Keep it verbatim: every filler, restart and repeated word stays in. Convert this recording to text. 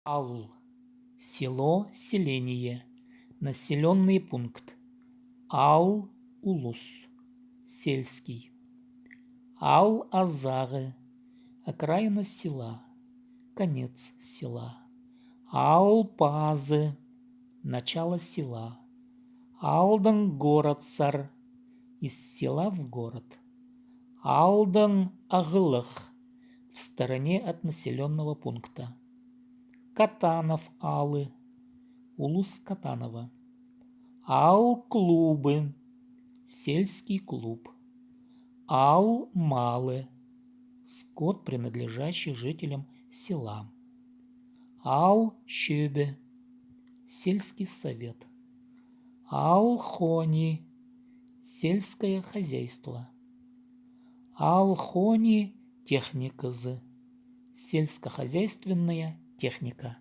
Ал. Село, селение, населённый пункт. Ал, улус, сельский. Ал азағы, окраина села, конец села. Ал пазы, начало села. Алдың городсар, из села в город. Алдың ағылых, в стороне от населённого пункта. Катанов алы, улус Катаново. Ал клубы, сельский клуб. Ал малы, скот, принадлежащий жителям села. Ал чӧбі, сельский совет. Ал хони, сельское хозяйство. Ал хони техниказы, сельскохозяйственная техника.